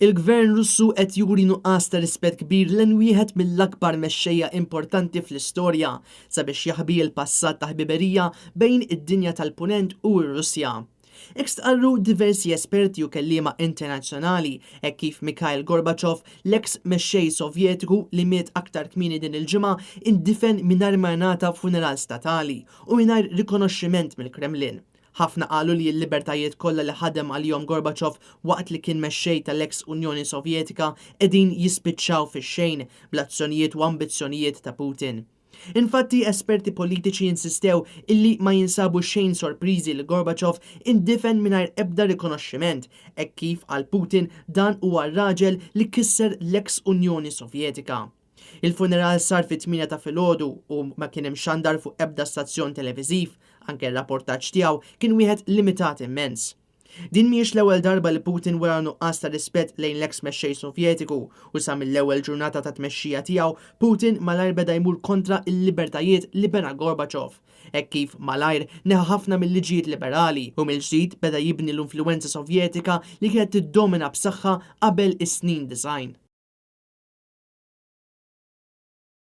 Il-Gvern Russu qed juri nuqqas ta' rispett kbir lejn wieħed mill-akbar mexxejja importanti fl-istorja sabiex jaħbi l-passat ta' ħbiberija bejn id-dinja tal-Punent u r-Russja. Hekk stqarru diversi esperti u kelliema internazzjonali hekk kif Mikhail Gorbachev, l-eks mexxej Sovjetiku li miet aktar kmieni din il-ġimgħa, indifen mingħajr ma ngħata funeral statali u mingħajr rikonoxximent mill-Kremlin. Ħafna qalu li l-libertajiet kollha li ħadem għalihom Gorbachev waqt li kien mexxej tal-eks Unjoni Sovjetika qegħdin jispiċċaw fix-xejn bl-azzjonijiet u ambizzjonijiet ta' Putin. Infatti, esperti politiċi insistew illi ma jinsabu xejn sorpriżi li Gorbachev indifen mingħajr ebda rikonoxximent, hekk kif għal Putin dan huwa r-raġel li kisser l-eks Unjoni Sovjetika. Il-funeral sar fit-8 ta' filgħodu u ma kien imxandar fuq ebda stazzjon televiżiv, anke r-rapportaġġ tiegħu kien wieħed limitat immens. Din mhijiex l-ewwel darba li Putin wera nuqqas ta' rispett lejn l-eks mexxej Sovjetiku u sa mill-ewwel ġurnata ta' tmexxija tiegħu Putin malajr beda jmur kontra l-libertajiet li bena Gorbachev. Hekk kif malajr neħa ħafna mill-liġijiet liberali u mill-ġdid beda jibni l-influwenza Sovjetika li kienet tiddomina b'saħħa qabel is-snin 90.